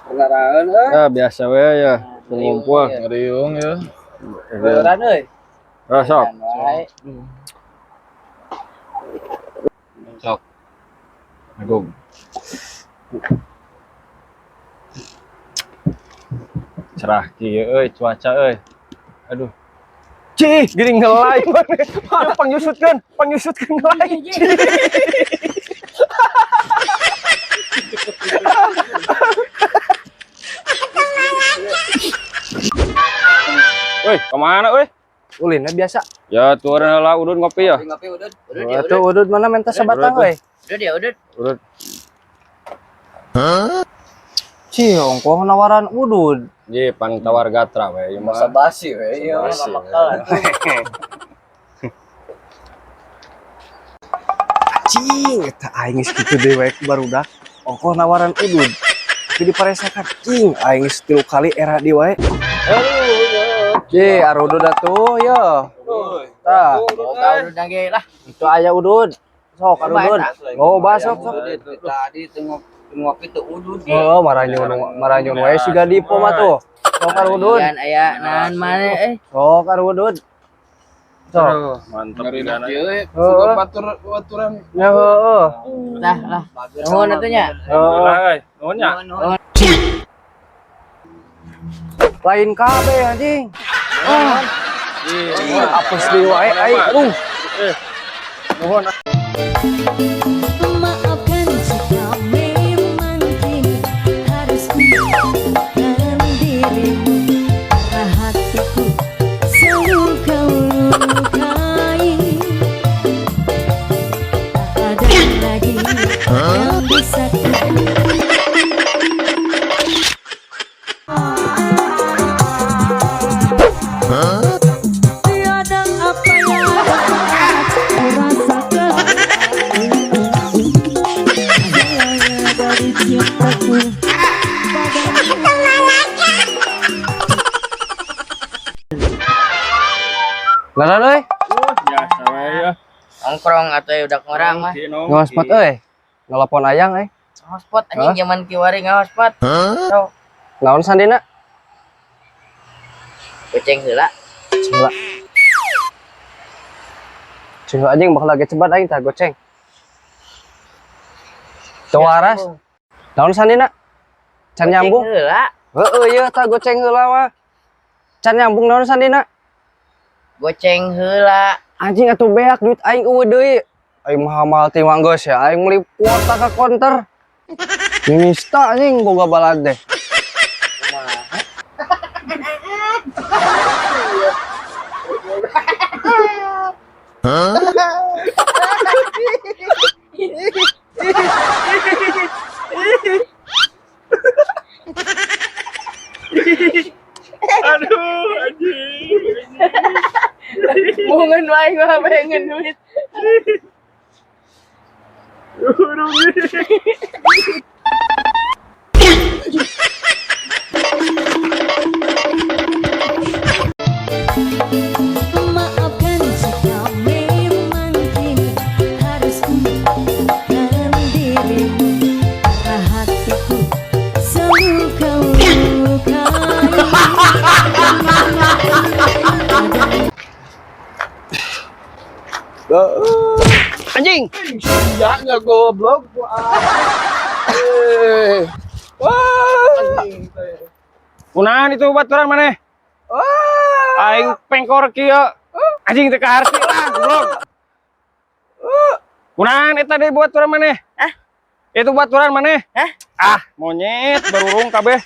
Kendaraan euy. Ya biasa we ya, ngumpul. Ngariung ya. Kendaraan euy. Ah, sok. Wae. Sok. Agung. Cerah kieu euy cuaca euy. Aduh. Cih, gini ngelai maneh. Pangyusutkeun, pangyusutkeun ngelai. Woi, kemana woi? Ulinnya biasa. Ya turun lah udun ngopi ya. Ngopi udud. Udud ya Tuh udud. udud mana minta sebatang Udud. euy. Udud ya udud. Udun. Cih, ongkoh nawaran udud. Ji pan tawar gatra we ieu mah. Masa basi we ieu. Basi, Cing, eta aing geus kitu deui wae ku barudak. Ongkoh nawaran udud. Tapi diparesakan, cing, aing geus 3 kali era di wae. Cih, arudud atuh yo. Tah, Boga udud ge lah. itu aya udud. Sok arudud. Oh, sok sok. Tadi tengok ngopi teu udud. Oh, maranyun maranyun wae siga dipo mah tuh. Sok arudud. Ian aya naon maneh eh. Sok arudud. Sok. Mantap Ngariung pisan. kieu we. Heeh. Suka batur baturan. Ya heeh. Lah lah. Nuhun atuh nya. Heeh. Lah euy, nuhun nya. Nuhun. Lain kabeh anjing. Ah, apes deui wae aing. Aduh. Nuhun. Maafkan jika memang kini harus kumaafkan dirimu, karena hatiku selalu kau lukai. Tak ada lagi yang bisa ku. Tiada apa yang dapat ku rasakan hilangnya dari cintaku padamu. Lalan euy. Biasa we ya. Nongkrong atuh udah ngorang mah. Ngospot euy. Nelpon ayang euy. Hotspot anjing zaman kiwari ngahotspot. Sok Naon sandina? goceng heula. Cing Cing anjing bakal lagi cebat aing tah goceng. Teu waras. Naon sandina? Can nyambung. Goceng heula. Heeh ieu tah goceng heula mah. Can nyambung naon sandina? Goceng heula. Anjing atuh beak duit aing eueuh deui. Aing mahal-mahal timang geus ya, aing meuli kuota ka konter. Minista anjing boga balad deh. Aduh, anjing. Mungun wae mah pengen duit. Maafkan jika memang kini harus kumaafkan dirimu, karena hatiku selalu kau lukai. Anjing. Ya nya goblok. Eh. Wah. Kunaon itu baturan maneh? Aing pengkor kieu. Anjing teu kaharti lah, goblok. Kunaon eta deui baturan maneh? Hah? Itu baturan maneh? Hah? Ah, monyet barurung kabeh.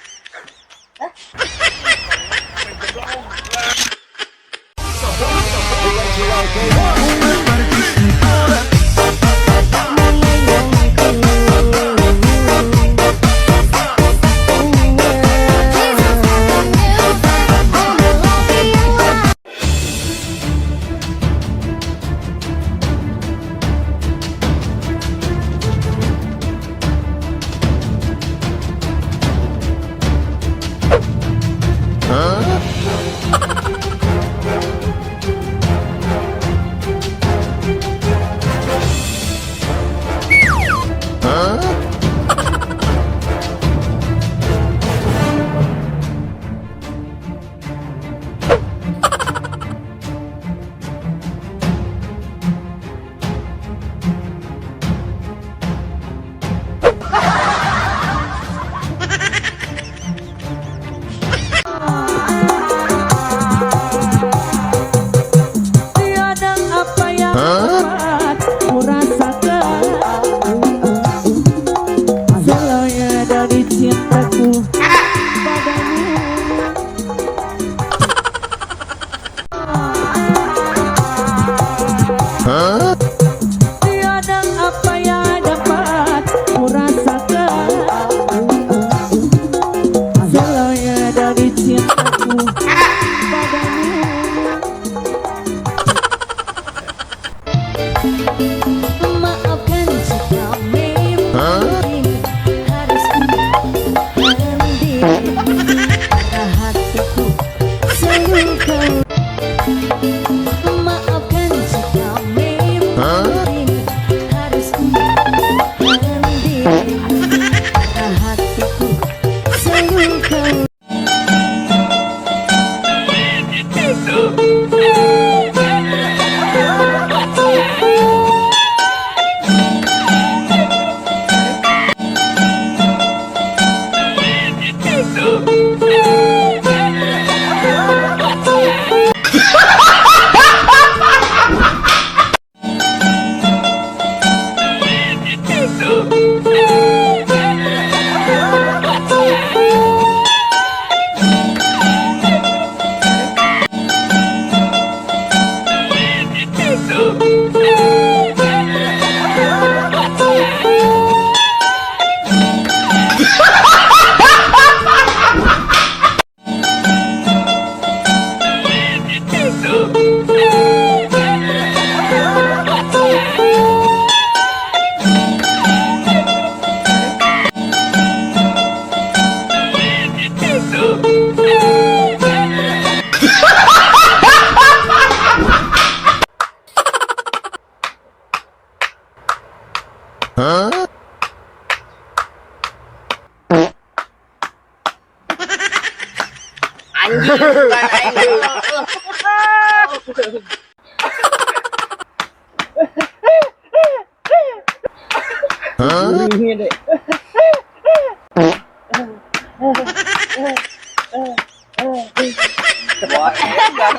Anjing bukan aing. Hah? Deh. Wah, edan.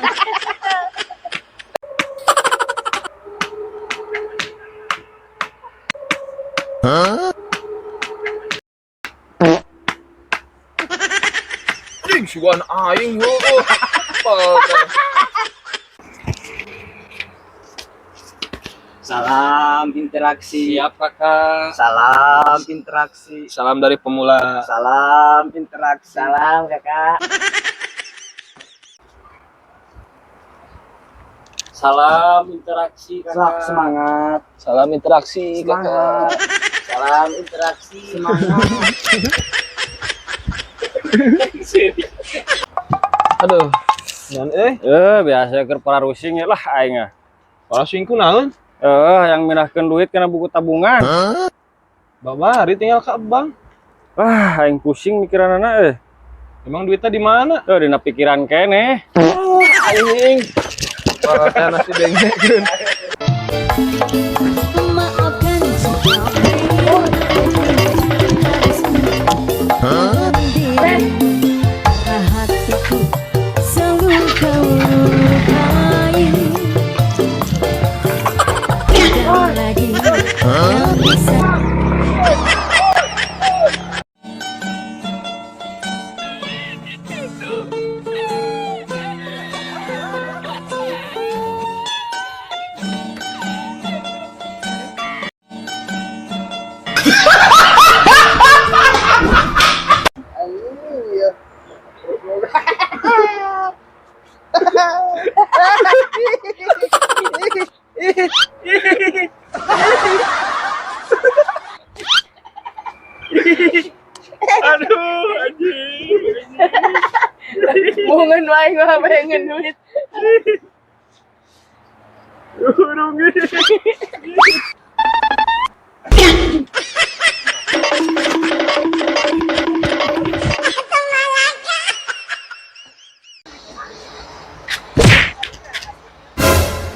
Anjing sugan aing heueuh. Salam interaksi. Siap kakak. Salam interaksi. Salam dari pemula. Salam interaksi. Salam kakak. Salam interaksi kakak. Semangat. Salam interaksi kakak. Salam interaksi. Semangat. Aduh. Naon euy? Biasa keur pararusing ya lah aing ah. Parasing ku naon? Yang mindahkeun duit kana buku tabungan. Babari tinggal ka bank. Wah, aing pusing mikiranana. Emang duitnya di mana? Dina pikiran keneh. Anjing. Wah, nasi dengkeun. Maafkan jika aku harus menyendiri. Hatiku selalu kau lukai. Tidak lagi yang bisa. Aduh, anjing. Bungeun wae gua pengen duit.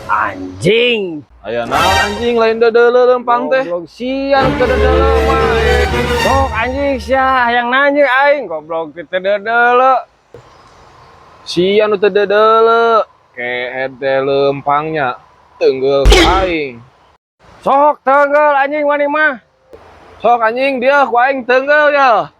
Anjing. Aya naon anjing lain dedeuleu lempang teh. Goblok sial ke dedeuleu mah. Sok anjing sia yang nanya aing goblok teu dedeuleu. Sia nu teu dedeuleu. Kehed teh lempangnya tenggel ku aing. Sok tenggel anjing wani mah. Sok anjing dia ku aing tenggel ya.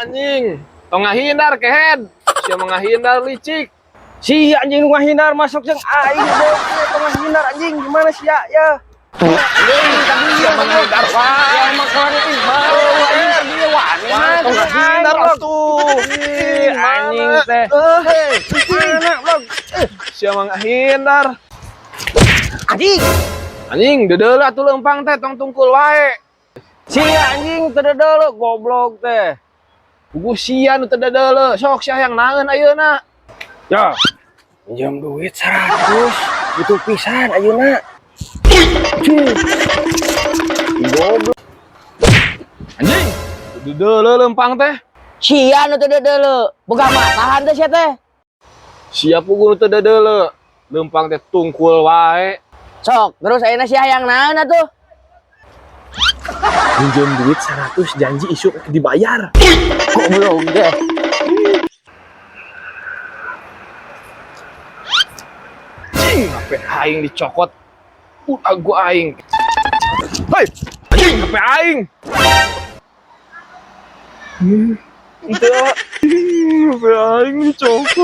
Anjing, tong ngahindar kehed. Sia mah ngahindar licik. Si anjing nu ngahindar masuk jeung aing goblok tong ngahindar anjing gimana sia ya. Anjing, sia mah ngahindar wae. Yang makanan ih mau anjing dia wani mah Tong ngahindar atuh. Ih, anjing teh. Hei, Mana blog? sia mah ngahindar. Anjing. Anjing, dedeuleu atuh lempang teh tong tungkul wae. Si anjing teu dedeuleu goblok teh. Puguh sia nu teu dedeuleu. Sok sia yang naeun ayeuna. Ya. Pinjam duit 100, butuh pisan ayeuna. Goblok. Anjing, dedeuleu lempang teh. Sia nu teu dedeuleu. Boga matahan teh sia teh. Sia puguh nu teu dedeuleu. Lempang teh tungkul wae. Sok, terus ayeuna sia hayang naon atuh? Minjem duit 100 janji isuk dibayar. Goblok deh. Anjing, HP aing dicokot. Udah gua aing. Hei, anjing HP aing. Ente, HP aing dicokot.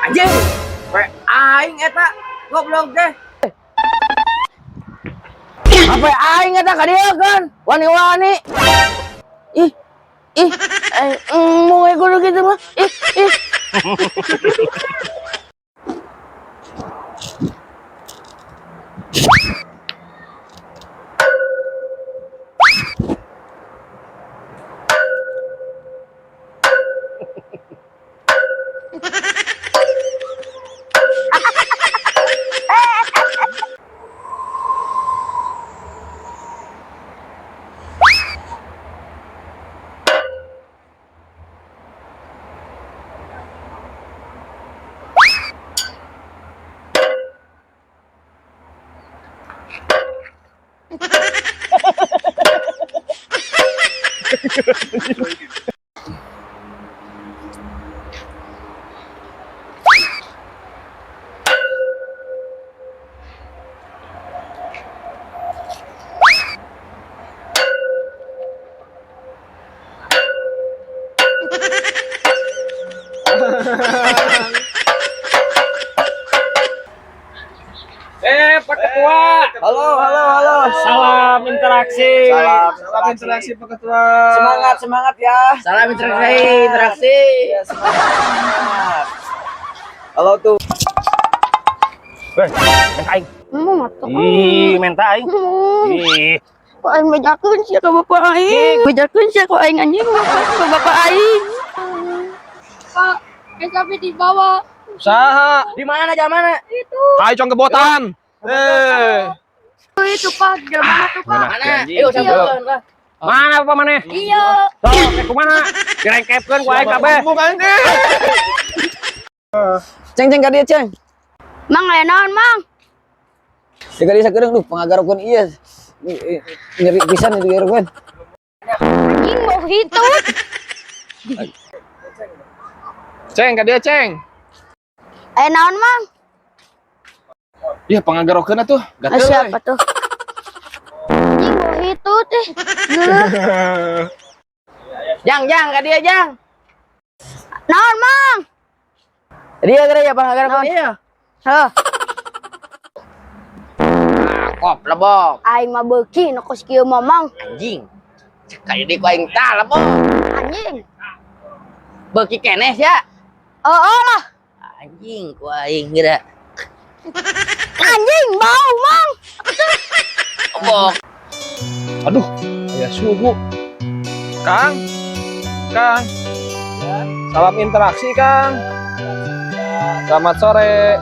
Anjing. We aing eta goblok deh. Apa aing eta ka dieu kan? Wani-wani. Ih. Ih, aing embung we kudu kitu mah. Ih, ih. Pak Ketua. Halo, halo, halo. Salam interaksi. Salam, Salam interaksi, Pak Ketua. Semangat, semangat ya. Salam interaksi, interaksi. Ya, semangat. Halo tuh. Weh, menta aing. Mau matok. Ih, menta aing. Ih. Kok aing bejakeun sia ka bapak aing. Bejakeun sia ku aing anjing bapak ka bapak aing. Pak, sampai dibawa. Saha? Di mana jamana? Itu. Ayo cong kebotan. Eh. Itu Pak, mana tuh Pak? Mana? Ayo sampeun lah. Mana apa maneh? Iya. Sok, eh, kumaha? Direngkepkeun ku aing kabeh. Bukan eh. Ceng, ceng ka dieu, ceng. Mang aya naon, Mang? Di ka dieu sakedeung duh pangagarokeun ieu. Nyeri pisan itu garokeun. Anjing bau hitut. Ceng, ka dieu, Ceng. Aya naon, Mang? Iya, pangagarokeun atuh. Ah, Gatel. siapa tuh? Anjing bau hitut eh. Geuleuh. Jang, jang ka dieu, Jang. Naon, Mang? Dia kira ya pangagarokeun ieu. Heuh, Kop lebok. aing mah beuki nu kos kieu mah, Mang. Anjing. Cek ka dieu ku aing tah lebok. Anjing. Beuki keneh sia. Oh, lah. Anjing ku aing geura. Anjing bau, Mang. Lebok. Aduh, aya suhu. Kang. Kang. Salam interaksi, Kang. Selamat sore.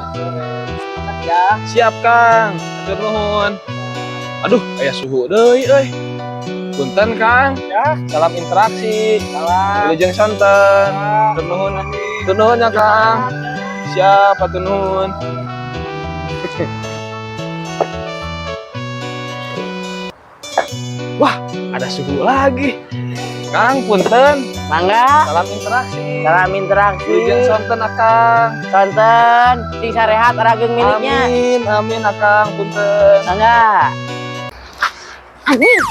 Ya. Siap, Kang. Hatur nuhun. Aduh, aya suhu deui euy. Punten, Kang. Ya. Salam interaksi. Salam. Wilujeng sonten. Hatur nuhun. Hatur nuhun ya, Kang. Siap, hatur nuhun. Wah, ada suhu lagi. Kang, punten. Mangga. Salam interaksi. Salam interaksi. Wilujeng sonten, Akang. Sonten, sing sarehat rageng miliknya. Amin, amin, Akang, punten. Mangga. Anjing.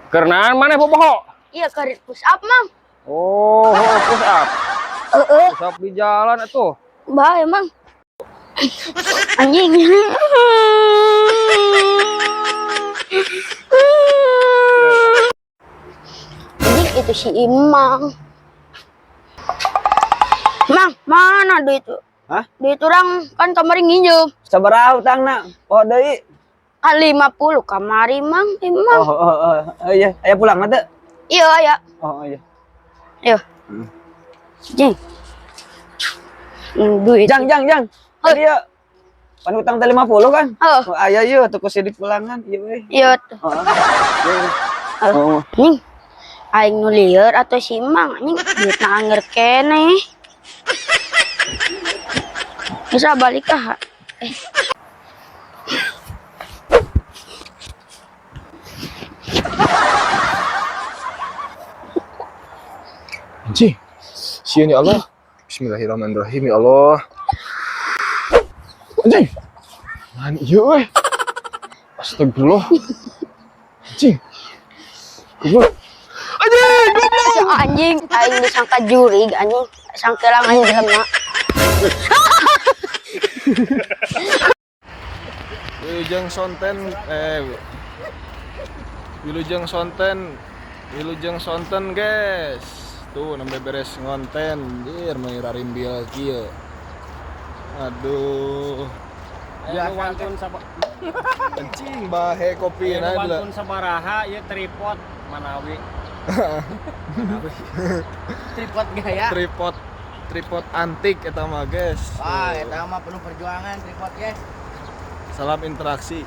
Keur naon maneh boboho? Iya, karit push up, Mang. Oh, push up. Heeh, Push up di jalan atuh. bahaya, Mang. Anjing. Anjing itu si Imang. Mang, mana duit? Hah? Duit orang kan kemarin nginjem. Sabaraha utangna? Oh, deui. Kan 50 kamari, Mang. Imang. Oh, iya, aya pulang teu? Iya, ya. Oh, iya. Iya. Jeng. Duit. Jang, jang, jang. Hei. Tadi ya. Pan utang teh 50 kan? Oh, Oh, aya ieu tuh sidik pulangan ieu we. iya tuh. Oh. Oh. Anjing. Aing nu lieur atau si Mang anjing duitna anger keneh. Bisa balik ah. Eh. Anjing. Sieun ya Allah. Bismillahirrahmanirrahim ya Allah. Anjing. Man ieu euy. Astagfirullah. Anjing. Goblok. Anjing, goblok. Anjing, aing disangka jurig anjing. Sangkelang anjing jelema. Wilujeng sonten eh Wilujeng sonten. Wilujeng sonten, guys. Tuh nembe beres ngonten, anjir meni rarimbil kieu. Aduh. Ya, wantun saba Anjing bahe kopi nah bila. wantun sabaraha ieu tripod manawi. Tripod gaya. Tripod tripod antik eta mah, guys. Wah, eta mah penuh perjuangan tripod, guys. Salam interaksi.